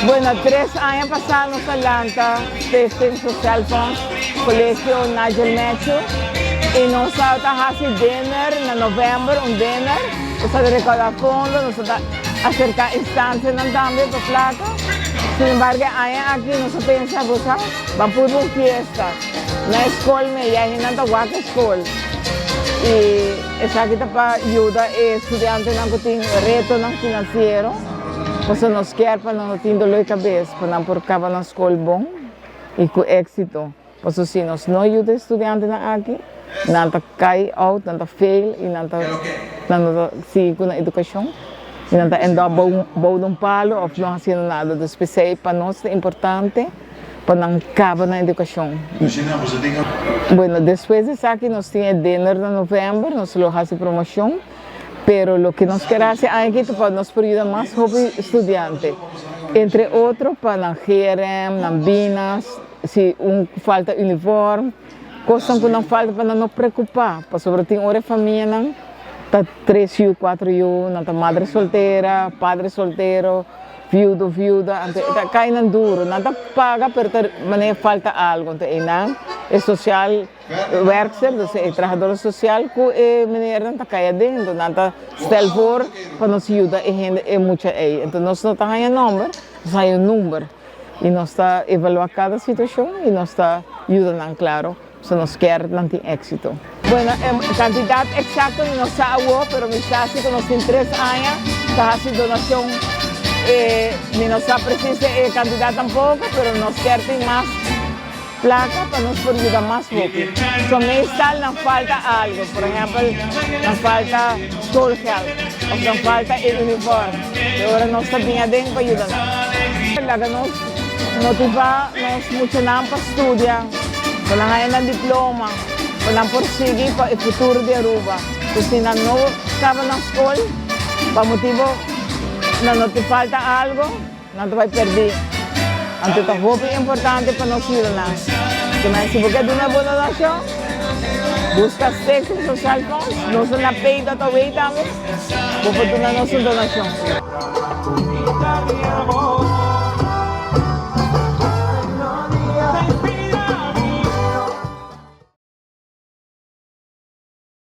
Bueno, tres aña pasá nos a lanta Stichting Sociaal Fonds Colegio Nigel Matthew y nos a ta haci dinner na november, un dinner, nos a recaudá fondo, nos a ta acercá instancianan tambe pa placa. Sin embargo e aña aki nos a pensa, bo sa, ban puru un fiesta na e scol me, ya hendenan ta wak e scol y esaki ta pa yuda e studiantenan cu tin retonan financiero. Pasobra nos kier pa nan no tin dolor di cabes, pa nan por caba nan scol bon y cu exito. Pasobra si nos no yuda e studiantenan aki, nan ta cay out, nan ta fail y nan ta nan no ta sigui cu nan educacion y nan ta end up bou di un palo of no haciendo nada. Dus p'esey pa nos ta importante pa nan caba nan educacion. Bueno, despues di esaki nos tin e dinner na november, nos lo haci promocion. Pero loke nos ker hasi aki ta pa nos por yuda mas hopi studiante, entre otro pa nan GRM, nan binas, si un falta uniform, kosnan ku nan falta pa nan no preokupa, pasobra tin ora e famianan ta tres yu, kuater yu, nan ta madre soltera, padre soltero, viudo, viuda, anto e ta kai nan duro, nan ta paga pero ta manera falta algo, anto einan e sosial. Werkster, dus e trahador sosial ku e meneernan ta kai aden, enton nan ta stel voor pa nos yuda e hende, e mucha ei. Enton nos no ta haña nòmber, nos ta haña un number i nos ta evaluá kada situashon i nos ta yuda nan klaro, pasobra nos kier nan tin éksito. Bueno, e kantidat eksakto mi no sa awor, pero mi sa si ku nos tin tres aña ta hasi donashon, mi no sa presis e kantidat tampoko, pero nos kier tin mas. Placa pa nos por yuda mas hopi. So meestal nan falta algo, por ehempel nan falta schoolgeld of nan falta e uniform. E ora nos ta bin aden pa yuda nan. Laga nos motiva nos muchanan pa studia, pa nan haya nan diploma, pa nan por sigui pa e futuro di Aruba. So si nan no caba nan school pa motibo nan no tin falta algo, Nan ta bai perdí. Anto ta hopi importante pa nos yuda nan. Ke men si bo ke duna bo donashon, buska Stichting Sociaal Fonds. Nos ta na pay.away tambe. Bo por duna nos un donashon.